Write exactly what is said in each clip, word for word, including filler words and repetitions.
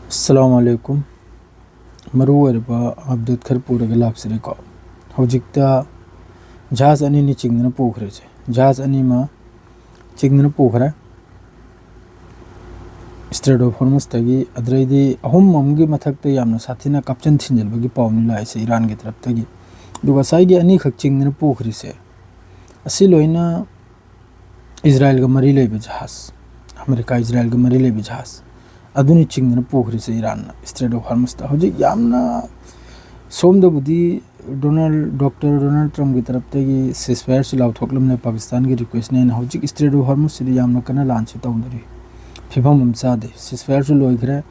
ꯑꯁꯂꯥꯃꯨ ꯑꯂꯥꯏꯀꯨꯝ꯫ ꯃꯔꯨ ꯑꯣꯏꯔꯕ ꯑꯞꯗꯦꯠ ꯈꯔ ꯄꯨꯔꯒ ꯂꯥꯛꯆꯔꯦꯀꯣ꯫ ꯍꯧꯖꯤꯛꯇ ꯖꯍꯥꯖ ꯑꯅꯤꯅꯤ ꯆꯤꯡꯗꯨꯅ ꯄꯨꯈ꯭ꯔꯤꯁꯦ, ꯖꯍꯥꯖ ꯑꯅꯤꯃꯛ ꯆꯤꯡꯗꯨꯅ ꯄꯨꯈ꯭ꯔꯦ ꯏꯁꯇ꯭ꯔꯦꯠ ꯑꯣꯐ ꯍꯣꯔꯃꯨꯁꯇꯒꯤ꯫ ꯑꯗꯨꯗꯩꯗꯤ ꯑꯍꯨꯝ ꯑꯃꯒꯤ ꯃꯊꯛꯇ ꯌꯥꯝꯅ ꯁꯥꯊꯤꯅ ꯀꯥꯞꯆꯟ ꯊꯤꯟꯖꯤꯟꯕꯒꯤ ꯄꯥꯎꯅꯤ ꯂꯥꯛꯏꯁꯦ ꯏꯔꯥꯟꯒꯤ ꯇꯔꯞꯇꯒꯤ꯫ ꯑꯗꯨꯒ ꯉꯁꯥꯏꯒꯤ ꯑꯅꯤꯈꯛ ꯆꯤꯡꯗꯨꯅ ꯄꯨꯈ꯭ꯔꯤꯁꯦ, ꯑꯁꯤ ꯂꯣꯏꯅ ꯏꯖꯔꯥꯏꯜꯒ ꯃꯔꯤ ꯂꯩꯕ ꯖꯍꯥꯖ, ꯑꯃꯦꯔꯤꯀꯥ ꯏꯖꯔꯥꯏꯜꯒ ꯃꯔꯤ ꯂꯩꯕ ꯖꯍꯥꯖ ꯑꯗꯨꯅꯤ ꯆꯤꯡꯗꯨꯅ ꯄꯨꯈ꯭ꯔꯤꯁꯦ ꯏꯔꯥꯟꯅ ꯏꯁꯇ꯭ꯔꯦꯠ ꯑꯣꯐ ꯍꯣꯔꯃꯨꯁꯇ꯫ ꯍꯧꯖꯤꯛ ꯌꯥꯝꯅ ꯁꯣꯝꯗꯕꯨꯗꯤ ꯗꯣꯅꯥꯜ, ꯗꯣꯛꯇꯔ ꯗꯣꯅꯥꯜ ꯇ꯭ꯔꯝꯞꯀꯤ ꯇꯔꯞꯇꯒꯤ ꯁꯤꯁꯐꯥꯌꯔꯁꯨ ꯂꯥꯎꯊꯣꯛꯂꯝꯂꯦ ꯄꯥꯀꯤꯁꯇꯥꯟꯒꯤ ꯔꯤꯀ꯭ꯋꯦꯁꯅꯦꯅ꯫ ꯍꯧꯖꯤꯛ ꯏꯁꯇ꯭ꯔꯦꯠ ꯑꯣꯐ ꯍꯣꯔꯃꯨꯁꯁꯤꯗ ꯌꯥꯝꯅ ꯀꯟꯅ ꯂꯥꯟꯁꯤ ꯇꯧꯅꯔꯤ, ꯐꯤꯕꯝ ꯑꯃ ꯆꯥꯗꯦ꯫ ꯁꯤꯁꯐꯥꯌꯔꯁꯨ ꯂꯣꯏꯈ꯭ꯔꯦ,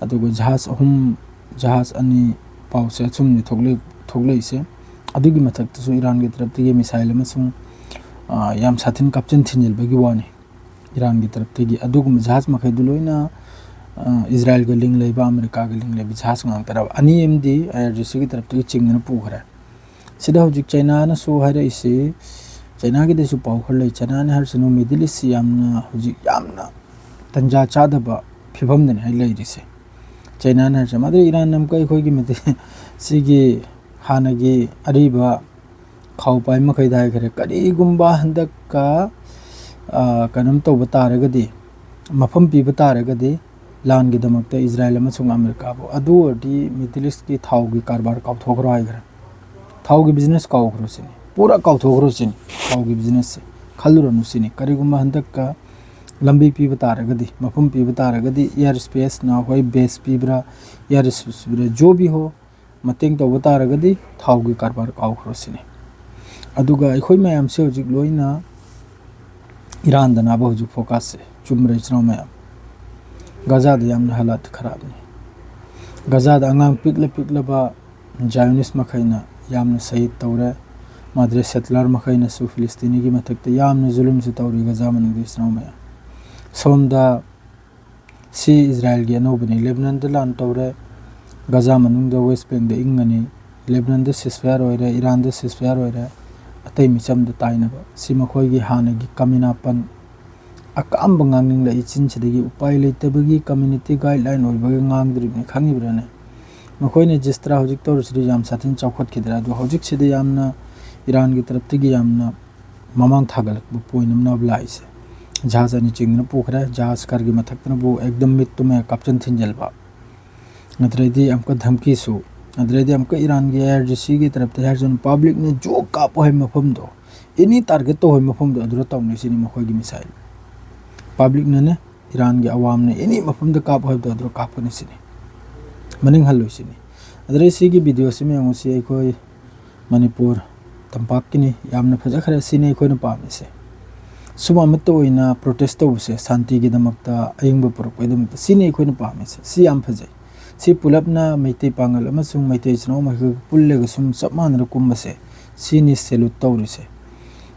ꯑꯗꯨꯒ ꯖꯍꯥꯖ ꯑꯍꯨꯝ, ꯖꯍꯥꯖ ꯑꯅꯤ ꯄꯥꯎꯁꯦ ꯑꯆꯨꯝꯕꯅꯤ ꯊꯣꯛꯂꯛ-, ꯊꯣꯛꯂꯛꯏꯁꯦ꯫ ꯑꯗꯨꯒꯤ ꯃꯊꯛꯇꯁꯨ ꯏꯔꯥꯟꯒꯤ ꯇꯔꯞꯇꯒꯤ ꯃꯤꯁꯥꯏꯜ ꯑꯃꯁꯨꯡ, ꯑ, ꯌꯥꯝ ꯁꯥꯊꯤꯅ ꯀꯥꯞꯆꯤꯟ ꯊꯤꯟꯖꯤꯟꯕꯒꯤ ꯋꯥꯅꯤ꯫ ꯏꯔꯥꯟꯒꯤ ꯇꯔꯞꯇꯒꯤ ꯑꯗꯨꯒꯨꯝꯕ ꯖꯍꯥꯖ ꯃꯈꯩꯗꯨ ꯂꯣꯏꯅ, ꯑ, ꯏꯖꯔꯥꯏꯜꯒ ꯂꯤꯡ ꯂꯩꯕ, ꯑꯃꯦꯔꯤꯀꯥꯒ ꯂꯤꯡ ꯂꯩꯕ ꯖꯍꯥꯖ ꯉꯥꯛꯇꯔꯕ? ꯑꯅꯤ ꯑꯃꯗꯤ ꯑꯥꯏ ꯑꯥꯔ ꯖꯤ ꯁꯤꯒꯤ ꯇꯔꯞꯇꯒꯤ ꯆꯤꯡꯗꯨꯅ ꯄꯨꯈ꯭ꯔꯦ꯫ ꯁꯤꯗ ꯍꯧꯖꯤꯛ ꯆꯩꯅꯥꯅꯁꯨ ꯍꯥꯏꯔꯛꯏꯁꯤ, ꯆꯩꯅꯥꯒꯤꯗꯁꯨ ꯄꯥꯎ ꯈꯔ ꯂꯩ꯫ ꯆꯩꯅꯥꯅ ꯍꯥꯏꯔꯤꯁꯤꯅ ꯃꯤꯗꯜ ꯏꯁꯁꯤ ꯌꯥꯝꯅ, ꯍꯧꯖꯤꯛ ꯌꯥꯝꯅ ꯇꯟꯖꯥ ꯆꯥꯗꯕ ꯐꯤꯕꯝꯗꯅꯤ ꯍꯥꯏ ꯂꯩꯔꯤꯁꯦ꯫ ꯆꯩꯅꯥꯅ ꯍꯥꯏꯔꯤꯁꯦ, ꯃꯗꯨ ꯏꯔꯥꯟ ꯑꯃꯨꯛꯀ ꯑꯩꯈꯣꯏꯒꯤ ꯃꯤꯗꯜ ꯁꯤꯒꯤ ꯍꯥꯟꯅꯒꯤ ꯑꯔꯤꯕ ꯈꯥꯎ ꯄꯥꯏ ꯃꯈꯩꯗ ꯍꯥꯏꯈ꯭ꯔꯦ, ꯀꯔꯤꯒꯨꯝꯕ ꯍꯟꯗꯛꯀ, ꯑ, ꯀꯩꯅꯣꯝ ꯇꯧꯕ ꯇꯥꯔꯒꯗꯤ, ꯃꯐꯝ ꯄꯤꯕ ꯇꯥꯔꯒꯗꯤ, ꯂꯥꯟꯒꯤꯗꯃꯛꯇ ꯏꯖꯔꯥꯏꯜ ꯑꯃꯁꯨꯡ ꯑꯃꯦꯔꯤꯀꯥꯕꯨ, ꯑꯗꯨ ꯑꯣꯏꯔꯗꯤ ꯃꯤꯗꯜ ꯏꯁꯀꯤ ꯊꯥꯎꯒꯤ ꯀꯔꯕꯥꯔ ꯀꯥꯎꯊꯣꯛꯈ꯭ꯔꯣ ꯍꯥꯏꯈ꯭ꯔꯦ꯫ ꯊꯥꯎꯒꯤ ꯕꯤꯖꯤꯅꯦꯁ ꯀꯥꯎꯈ꯭ꯔꯣ ꯁꯤꯅꯤ, ꯄꯨꯔꯥ ꯀꯥꯎꯊꯣꯛꯈ꯭ꯔꯣ ꯁꯤꯅꯤ꯫ ꯊꯥꯎꯒꯤ ꯕꯤꯖꯤꯅꯦꯁꯁꯦ ꯈꯜꯂꯨꯔꯅꯨ ꯁꯤꯅꯤ꯫ ꯀꯔꯤꯒꯨꯝꯕ ꯍꯟꯗꯛꯀ ꯂꯝꯕꯤ ꯄꯤꯕ ꯇꯥꯔꯒꯗꯤ, ꯃꯐꯝ ꯄꯤꯕ ꯇꯥꯔꯒꯗꯤ, ꯏꯌꯥꯔ ꯏꯁꯄꯦꯁꯅ ꯑꯩꯈꯣꯏ ꯕꯦꯁ ꯄꯤꯕ꯭ꯔꯥ, ꯏꯌꯥꯔ ꯏꯁꯄꯦꯁ ꯄꯤꯕ꯭ꯔꯥ, ꯖꯣ ꯕꯤ ꯍꯣ, ꯃꯇꯦꯡ ꯇꯧꯕ ꯇꯥꯔꯒꯗꯤ ꯊꯥꯎꯒꯤ ꯀꯔꯕꯥꯔ ꯀꯥꯎꯈ꯭ꯔꯣ ꯁꯤꯅꯤ꯫ ꯑꯗꯨꯒ ꯑꯩꯈꯣꯏ ꯃꯌꯥꯝꯁꯦ ꯍꯧꯖꯤꯛ ꯂꯣꯏꯅ ꯏꯔꯥꯟꯗꯅꯦꯕ ꯍꯧꯖꯤꯛ ꯐꯣꯀꯁꯁꯦ, ꯆꯨꯝꯕ꯭ꯔꯥ ꯏꯆꯤꯟ ꯏꯅꯥꯎ ꯃꯌꯥꯝ? ꯒꯖꯥꯗ ꯌꯥꯝꯅ ꯍꯥꯂꯥꯠ ꯈꯔꯥꯕꯅꯤ꯫ ꯒꯖꯥꯗ ꯑꯉꯥꯡ ꯄꯤꯛꯂ ꯄꯤꯛꯂꯕ ꯖꯥꯏꯑꯣꯅꯤꯁ ꯃꯈꯩꯅ ꯌꯥꯝꯅ ꯁꯍꯤꯗ ꯇꯧꯔꯦ꯫ ꯃꯥꯗ꯭ꯔꯦ ꯁꯦꯇꯂꯔ ꯃꯈꯩꯅꯁꯨ ꯐꯤꯂꯤꯁꯇꯤꯅꯤꯒꯤ ꯃꯊꯛꯇ ꯌꯥꯝꯅ ꯖꯨꯂꯨꯝꯁꯨ ꯇꯧꯔꯤ ꯒꯖꯥ ꯃꯅꯨꯡꯗ ꯏꯆꯤꯟ ꯏꯅꯥꯎ ꯃꯌꯥꯝ꯫ ꯁꯣꯝꯗ ꯁꯤ ꯏꯖꯔꯥꯏꯜꯒꯤ ꯑꯅꯧꯕꯅꯤ꯫ ꯂꯦꯕꯅꯟꯗ ꯂꯥꯟ ꯇꯧꯔꯦ, ꯒꯖꯥ ꯃꯅꯨꯡꯗ ꯋꯦꯁ ꯕꯦꯡꯗ ꯏꯪꯉꯅꯤ꯫ ꯂꯦꯕꯅꯟꯗ ꯁꯤꯁꯐꯥꯌꯔ ꯑꯣꯏꯔꯦ, ꯏꯔꯥꯟꯗ ꯁꯤꯁꯐꯥꯌꯔ ꯑꯣꯏꯔꯦ, ꯑꯇꯩ ꯃꯤꯆꯝꯗ ꯇꯥꯏꯅꯕ꯫ ꯁꯤ ꯃꯈꯣꯏꯒꯤ ꯍꯥꯟꯅꯒꯤ ꯀꯃꯤꯅꯥꯄꯟ, ꯑꯀꯥꯝꯕ ꯉꯥꯡꯅꯤꯡꯂꯛꯏ ꯆꯤꯟꯁꯤꯗꯒꯤ꯫ ꯎꯄꯥꯏ ꯂꯩꯇꯕꯒꯤ community guideline ꯑꯣꯏꯕꯒꯤ ꯉꯥꯡꯗ꯭ꯔꯤꯕꯅꯤ, ꯈꯪꯉꯤꯕ꯭ꯔꯥꯅꯦ? ꯃꯈꯣꯏꯅ ꯖꯤꯁꯇ꯭ꯔꯥ ꯍꯧꯖꯤꯛ ꯇꯧꯔꯤꯁꯤꯗꯤ ꯌꯥꯝ ꯁꯥꯊꯤꯅ ꯆꯥꯎꯈꯠꯈꯤꯗ꯭ꯔꯥ? ꯑꯗꯣ ꯍꯧꯖꯤꯛꯁꯤꯗꯤ ꯌꯥꯝꯅ ꯏꯔꯥꯟꯒꯤ ꯇꯔꯞꯇꯒꯤ ꯌꯥꯝꯅ ꯃꯃꯥꯡ ꯊꯥꯒꯠꯂꯛꯄ point ꯑꯃꯅ ꯂꯥꯛꯏꯁꯦ꯫ ꯖꯍꯥꯖ ꯑꯅꯤ ꯆꯤꯡꯗꯨꯅ ꯄꯨꯈ꯭ꯔꯦ, ꯖꯍꯥꯖ ꯈꯔꯒꯤ ꯃꯊꯛꯇꯅꯕꯨ ꯑꯦꯛꯗꯝ ꯃꯤꯠꯇꯨꯃ ꯀꯥꯞꯆꯟ ꯊꯤꯟꯖꯜꯕ꯫ ꯑꯗꯨꯗꯩꯗꯤ ꯑꯃꯨꯛꯀ ꯙꯝꯀꯤꯁꯨ, ꯑꯗꯨꯗꯩꯗꯤ ꯑꯃꯨꯛꯀ ꯏꯔꯥꯟꯒꯤ ꯑꯥꯏ ꯑꯥꯔ ꯖꯤ ꯁꯤꯒꯤ ꯇꯔꯞꯇ ꯍꯥꯏꯔꯁꯨ, ꯄꯕ꯭ꯂꯤꯛꯅ ꯖꯣꯛ ꯀꯥꯞꯄ ꯍꯥꯏꯕ ꯃꯐꯝꯗꯣ, ꯑꯦꯅꯤ ꯇꯥꯔꯒꯦꯠ ꯇꯧꯕ ꯃꯐꯝꯗꯣ ꯑꯗꯨꯗ ꯇꯧꯅꯤꯁꯤꯅꯤ ꯃꯈꯣꯏꯒꯤ ꯃꯤꯁꯥꯏꯜ꯫ ꯄꯕ꯭ꯂꯤꯛꯅꯅꯦ, ꯏꯔꯥꯟꯒꯤ ꯑꯋꯥꯝꯅ ꯑꯦꯅꯤ ꯃꯐꯝꯗ ꯀꯥꯞꯄ ꯍꯥꯏꯕꯗꯣ ꯑꯗꯨꯗ ꯀꯥꯞꯀꯅꯤ ꯁꯤꯅꯤ, ꯃꯅꯤꯡ ꯍꯜꯂꯣꯏ ꯁꯤꯅꯤ꯫ ꯑꯗꯨꯗꯩ ꯁꯤꯒꯤ ꯚꯤꯗꯤꯑꯣꯁꯤ ꯃꯌꯥꯝ ꯑꯁꯤ ꯑꯩꯈꯣꯏ ꯃꯅꯤꯄꯨꯔ ꯇꯝꯄꯥꯛꯀꯤꯅꯤ, ꯌꯥꯝꯅ ꯐꯖꯈ꯭ꯔꯦ꯫ ꯁꯤꯅꯤ ꯑꯩꯈꯣꯏꯅ ꯄꯥꯝꯃꯤꯁꯦ꯫ ꯁꯨꯝ ꯑꯃꯠꯇ ꯑꯣꯏꯅ ꯄ꯭ꯔꯣꯇꯦꯁ ꯇꯧꯕꯁꯦ, ꯁꯥꯟꯇꯤꯒꯤꯗꯃꯛꯇ, ꯑꯏꯪꯕ ꯄꯨꯔꯛꯄꯒꯤꯗꯃꯛꯇ, ꯁꯤꯅꯤ ꯑꯩꯈꯣꯏꯅ ꯄꯥꯝꯃꯤꯁꯦ꯫ ꯁꯤ ꯌꯥꯝ ꯐꯖꯩ꯫ ꯁꯤ ꯄꯨꯂꯞꯅ ꯃꯩꯇꯩ ꯄꯥꯉꯜ ꯑꯃꯁꯨꯡ ꯃꯩꯇꯩ ꯏꯆꯤꯟ ꯏꯅꯥꯎ ꯃꯈꯩꯒ ꯄꯨꯜꯂꯒ ꯁꯨꯝ ꯆꯞ ꯃꯥꯟꯅꯅ ꯀꯨꯝꯕꯁꯦ, ꯁꯤꯅꯤ ꯁꯦꯂꯨꯠ ꯇꯧꯔꯤꯁꯦ꯫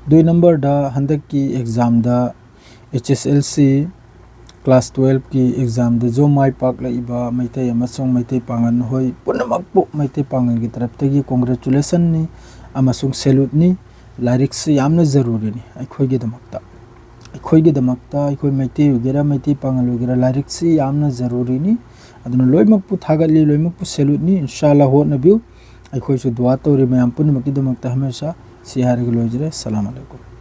ꯑꯗꯨꯒꯤ ꯅꯝꯕꯔꯗ ꯍꯟꯗꯛꯀꯤ ꯑꯦꯛꯖꯥꯝꯗ, ꯑꯩꯆ ꯑꯦꯁ ꯑꯦꯜ ꯁꯤ ꯀ꯭ꯂꯥꯁ ꯇꯨꯋꯦꯜꯐꯀꯤ ꯑꯦꯛꯖꯥꯝꯗꯁꯨ ꯃꯥꯏ ꯄꯥꯛꯂꯛꯏꯕ ꯃꯩꯇꯩ ꯑꯃꯁꯨꯡ ꯃꯩꯇꯩ ꯄꯥꯉꯜ ꯍꯣꯏ ꯄꯨꯝꯅꯃꯛꯄꯨ ꯃꯩꯇꯩ ꯄꯥꯉꯜꯒꯤ ꯇꯔꯞꯇꯒꯤ ꯀꯣꯡꯒ꯭ꯔꯦꯆꯨꯂꯦꯁꯟꯅꯤ ꯑꯃꯁꯨꯡ ꯁꯦꯂꯨꯠꯅꯤ꯫ ꯂꯥꯏꯔꯤꯛꯁꯤ ꯌꯥꯝꯅ ꯖꯔꯨꯔꯤꯅꯤ ꯑꯩꯈꯣꯏꯒꯤꯗꯃꯛꯇ꯫ ꯑꯩꯈꯣꯏꯒꯤꯗꯃꯛꯇ, ꯑꯩꯈꯣꯏ ꯃꯩꯇꯩ ꯑꯣꯏꯒꯦꯔꯥ, ꯃꯩꯇꯩ ꯄꯥꯉꯜ ꯑꯣꯏꯒꯦꯔꯥ, ꯂꯥꯏꯔꯤꯛꯁꯤ ꯌꯥꯝꯅ ꯖꯔꯨꯔꯤꯅꯤ꯫ ꯑꯗꯨꯅ ꯂꯣꯏꯅꯃꯛꯄꯨ ꯊꯥꯒꯠꯂꯤ, ꯂꯣꯏꯅꯃꯛꯄꯨ ꯁꯦꯂꯨꯠꯅꯤ꯫ ꯏꯟꯁꯥ ꯑꯜꯂꯥ ꯍꯣꯠꯅꯕꯤꯌꯨ꯫ ꯑꯩꯈꯣꯏꯁꯨ ꯗꯨꯋꯥ ꯇꯧꯔꯤ ꯃꯌꯥꯝ ꯄꯨꯝꯅꯃꯛꯀꯤꯗꯃꯛꯇ ꯍꯃꯦꯁꯥ꯫ ꯁꯤ ꯍꯥꯏꯔꯒ ꯂꯣꯏꯖꯔꯦ꯫ ꯁꯂꯥꯝ ꯑꯂꯩꯀꯨꯝ꯫